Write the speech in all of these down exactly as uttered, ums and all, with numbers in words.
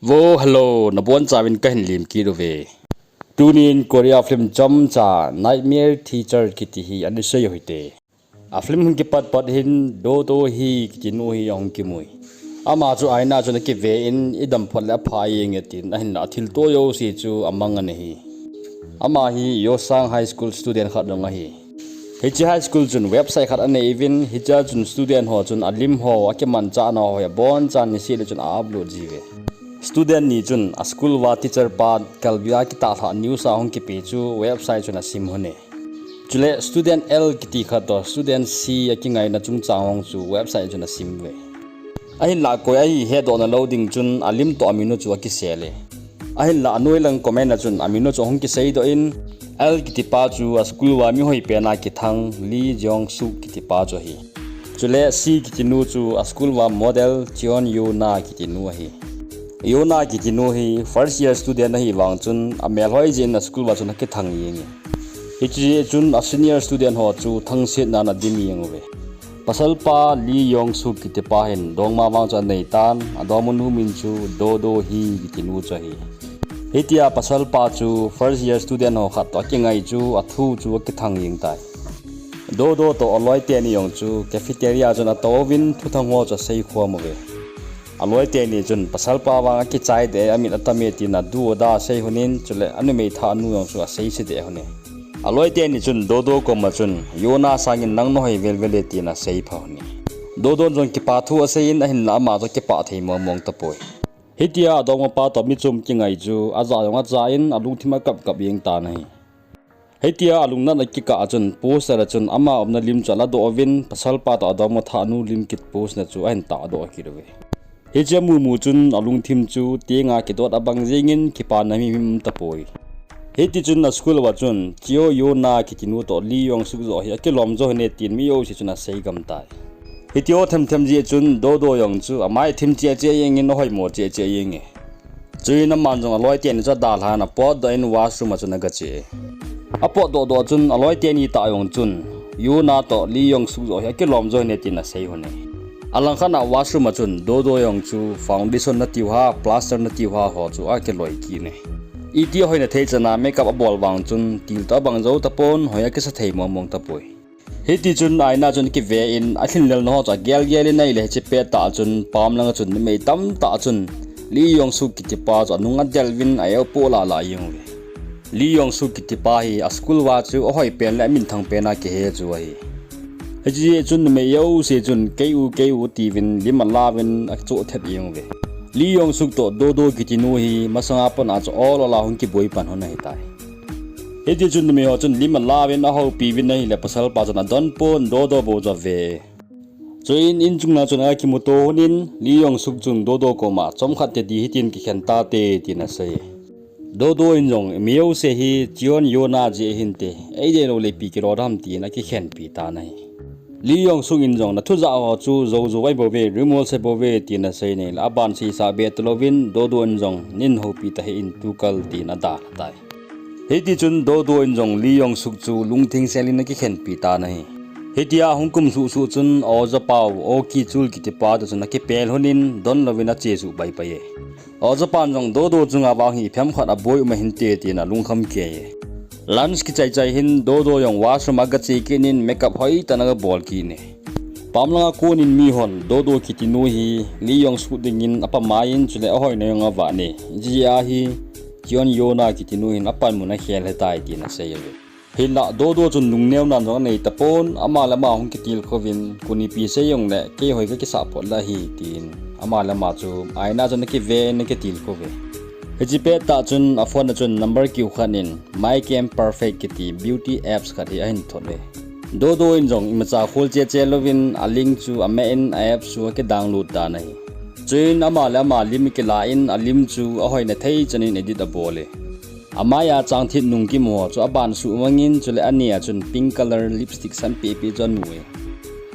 Vo, hello, nabonchauvin kahin lemkit uve. Tunin Korea film chomcha Nightmare Teacher kiti hi ana sei u hite. A film hung kipat pat hin Dodo hi kiti nu hi ahung kimui. Ama chu aina chun akive in, idam phot le apha jenge tin, ahinla athilto jouse chu amang ana hi. Ama hi Yosang High School student khat jong ahi. Hiche high school chun website khat anei uvin, hichea chun student ho chun alim ho, akimanchah nau ho hi abonchan niseh le chun a upload jiuve. Student ni chun a school uva teacher pa kalbi a kitahlhah news a hung kipe chu website chun asim lhone. Chule student L kiti khat toh student C akingaina chungchang hung chu website chun asim uve. Ahinla koi ahi hedohna lou ding chun alim toh amin u chu akisel e. Ahinla anoi lang comment a chun amin u chu ahung kiseidoh in, L kiti pa chu a school uva mihoi pen a kithang Lee Jeong Suk kiti pa chu ahi. Chule C kiti nu chu a school uva model Cheon Yona kiti nu ahi. Yona kiti nu hi first year student ahi vang chun amelhoi jeh in a school uva chun akithang jenge. Hiche jeh chun a senior student ho chu thangsetna in adim jeng uve. Pasal pa Lee Yong Suk kiti pa hin dongma vang chu anei tan, adongma nu min chu Dodo Hee kiti nu chu ahi. Hitia pasal pa chu first year student ho khat toh akingai chu athu chu akithang jeng tai. Dodo toh aloi teni jong chu cafeteria chun atouvin thuthang ho chu asei khom uve. Aloi teni chun pasal pa vang akichai deh e, amit atam e tin adu ada asei lhonin, chule anumei thah nu jong chu asei se deh lhone. Aloi teni chun Dodo koma chun, Yona sangin nang nahoi velvel e tin asei pha lhone. Dodo jong kipa thu asei in ahinla ama chu kipah thei mong mong tapoi. Hitia adongma pa toh mi chom kingai chu aja jong aja in alungthim akap kap jeng tan ahi. Hitia alungnat akikah a chun poster a chun ama umna lim chu aladoh uvin pasal pa toh adongma thah nu lim kit post na chu ahin tahdoh kit uve. Hiche amu mu chun alungthim chu tenga kidot abang jengin kipana himhim um tapoi. Hitichun a school uva chun Cheo Yona kiti nu toh Lee Yong Suk joh hi akilom jo hine tin mi jouse chun asei gam tai. Hitia themthem jeh chun Dodo jong chu amai thim cheh cheh jengin ahoimo cheh cheh jenge. Chuin aman jong aloi teni chu adalhan apotdoh in washroom a chun agache. Apotdoh doh chun aloi teni tah jong chun Yona toh Lee Yong Suk joh hi akilom jo hine tin asei lhone. Alangkhat a washroom a chun Dodo jong chu foundation natiu ham, plaster natiu ham ho chu akiloi kit ne. Iti hoina thei chana makeup abol vang chun til toh abang jou tapon, hoi akisa thei mong mong tapoi. Hitichun aina chun akive in athil lelna ho chu agel gel in ahile hiche pettah chun pam langa chun numei tamtah chun Lee Yong Suk kiti pa chu anung adel uvin a-eu poh lah lah jeng uve. Lee Yong Suk kiti pa hi a school uva chu ahoi pen le aminthang pen a kihe chu ahi. Hiche jeh chun numei jouse chun kei u kei u tiuvin lim alauvin achoh thet jeng uve. Lee Yong Suk toh Dodo kiti nu hi masanga pat a chu ol ol a hung kiboi pan lhon ahitai. Hitichun numei ho chun lim alauvin ahoupi uvin ahile pasal pa chun adonpon Dodo bou chu ave. Chuin inchung lang chun akimuto lhonin Lee Yong Suk chun Dodo koma chomkhat tedi hitin kikhen tate tin asei. Dodo in jong mi jouse hi Cheon Yona jeh ahinte, eidei lou le ipi kilou dem tin akikhenpi tan ahi. Lee Yong Suk in jong nathu jah ho chu jou jou ahi bouve, rimol se bouve tin asei in ahile aban seisa be talouvin Dodo in jong nin houpi tahih in tukal tin adalha tai. Hitichun Dodo in jong Lee Yong Suk chu lungtheng sel in akikhenpi tan ahi. Hitia hung kum suh suh chun oja pau O Ki Chul kiti pa toh chun akipel lhonin donlouvin ache suh pai pai e. Oja pan jong Dodo chunga vang hi iphem khat aboi um ahinte tin alungkham kei e. Lunch kichai chai hin Dodo jong washroom a agache kit in makeup hoitah in agabol kit e. Pam langa konin mihon Dodo kiti nu hi Lee Yong Suk dingin apamai in chule ahoina jong avah e. Hijeh a hi Cheon Yona kiti nu hin apanmun akhel ahitai tin asei uve. Hinla Dodo chun lungneo nan jong anei tapon, ama le ama hung kitilkhouvin, kon ipi sei jongle kei hoi kakisah phot lou ahi tin ama le ama chu aina chun akive in akitilkhouve. Hiche pettah chun a phone a chun number kiu khat in My Camp Perfect kiti beauty apps khat hi ahin thot uve. Dodo in jong imacha khol cheh cheh louvin a link chu ameh in a apps chu akidownload tan ahi. Chuin ama le ama lim akilah in a lim chu ahoina thei chan in edit abol e. Amai a chang thit nung kimu ho chu aban suh mangin chule ani a chun pink color lipstick sanpeh peh chu anu e.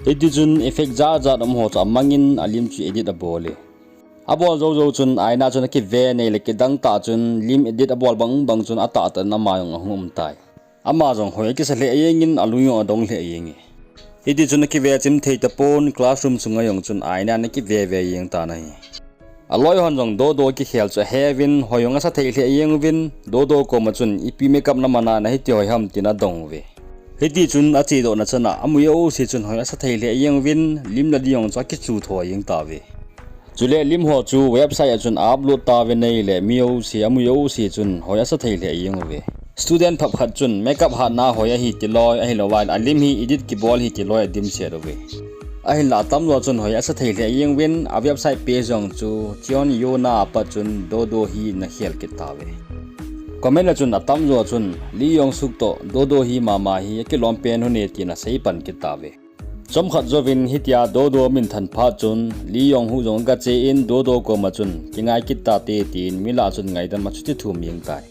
Hitichun effect jat jat um ho chu amangin a lim chu edit abol e. Abol jou jou chun aina chun akive in ahile kidang tah chun lim edit abol bang bang chun atahtah in ama jong ahung um tai. Ama jong hoi akisa lheh jengin alung jong adong lheh jenge. Hitichun akive chim thei tapon classroom sunga jong chun aina in akive ve jeng tan ahi. Aloi hon jong Dodo kikhel chu aheuvin, hoi jong asa thei lheh jeng uvin, Dodo koma chun, "Ipi makeup naman a nahiti hoi ham?" tin adong uve. Hiti chun achedohna chana, amu jouse chun hoi asa thei lheh jeng uvin, lim le li jong chu akichu tho jeng tauve. Chule lim ho chu website a chun upload tauve, ahile mi jouse, amu jouse chun hoi asa thei lheh jeng uve. Student thop khat chun makeup hatna hoi ahi tiloi, ahilouleh alim hi edit kibol ahi tiloi adimset uve. Ahinla atamjo chun hoi asa thei lheh jeng uvin, a website page jong chu Cheon Yuna apat chun Dodo hi ana khel kit tauve. Comment a chun atamjo chun Lee Yong Suk toh Dodo hi mama hi akilom pen u ahi tin asei pan kit tauve. Chomkhat jouvin hitia Dodo amin than phat chun Lee Yong Suk jong agache in Dodo koma chun, "Kingai kit tate," tin mi lah chun ngaidam achuti thum jeng tai.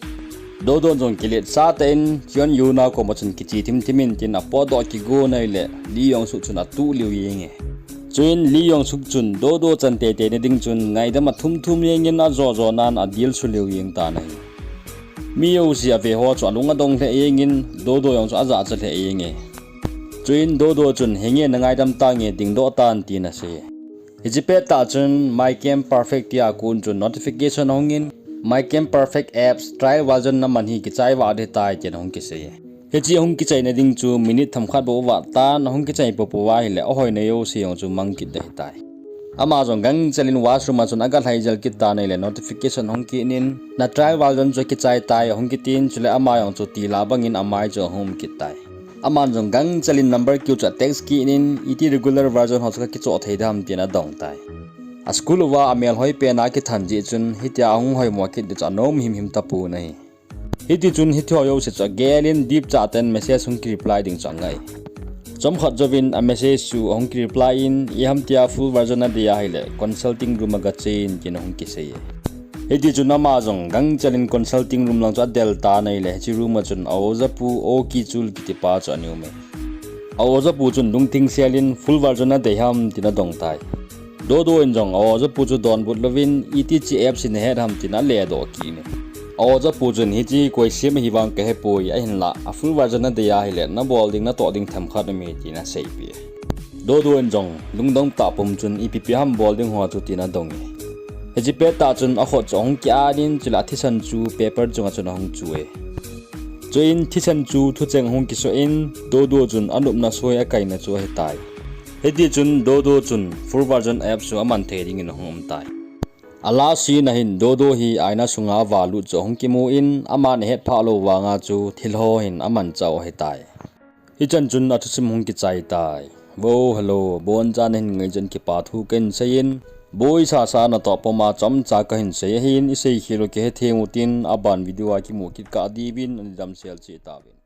Dodo jong kilet sa tah in Cheon Yuna koma chun kiche thim thim in tin apotdoh kigon ahile Lee Yong Suk chun atuh lheh jenge. Chuin Lee Yong Suk chun Dodo chan teitei na ding chun ngaidam athum thum jeng in ajo jo nan adilsu lheh jeng tan ahi. Mi jouse ave ho chu alung adong lheh jeng in Dodo jong chu ajachat lheh jenge. Chuin Dodo chun, "Henge nangaidam tange, dingdoh tan," tin asei. Hiche pettah chun My Camp Perfect tia kon chun notification ahung in, My Camp Perfect apps trial version naman hi kichai vat ding ahitai tin ahung kisei. Hiche ahung kichaina ding chu minute themkhat bou avat tan, ahung kichai poupou ahile ahoina jouse jong chu mang kit ding ahitai. Ama jong gangchel in washroom a chun agalhai jel kit tan ahile notification ahung kit in, "Na trial version chu akichai tai," ahung kitin, chule ama jong chu tila bangin amai chu ahung um kit tai. Aman jong gangchel in number keu chu atext kit in, "Iti regular version ho chu kakichoh thei dem?" tin adong tai. A school uva amel hoi pen a kithan jeh chun hitia ahung hoimo kit ding chu anom himhim tapon ahi. Hiti chun hiche ho jouse chu agel in dipchat tah in message hung kireply ding chu angai. Chomkhat jouvin a message chu ahung kireply in, "Iham tia full version nadei ahile consulting room a gache in," tin ahung kisei e. Hiti chun ama jong gangchel in consulting room lang chu adel tan ahile hiche room a chun a ojapu O Ki Chul kitipa chu ana um e. A ojapu chun lungthim sel in, "Full version nadei ham?" tin adong tai. Dodo in jong a ojapu chu donbut louvin, "Iti chi apps hi nahet ham?" tin aledoh kit e. A ojapu chun, "Hiche koi sem ahi vang kahepoi, ahinla a full version nadei ahile nabol ding natoh ding themkhat aume," tin aseipeh e. Dodo in jong lungdong tah pum chun, "Ipi pi ham bol ding ho chu?" tin adong e. Hiche pettah chun akhut chu ahung ki-at in, chule athisan chu paper chunga chun ahung chu e. Chuin thisan chu thucheng ahung kisoh in, Dodo chun anopna soi akaina chu ahetai. Hiti chun Dodo chun full version app chu aman thei dingin ahung um tai. A last scene a hin Dodo hi aina sunga avalut chu ahung kimu in, aman ahet phah lou vanga chu thil ho hin amanchah u ahitai. Hichan chun athusim hung kichai tai. Vo, hello, abonchan nahin ngaichen kipa thu kahin seiyin, boi sasa natoh puma chomcha kahin sei ahin, isei khel u kihethem utin, aban video a kimu kit kah diuvin, nadamsel cheh tauvin.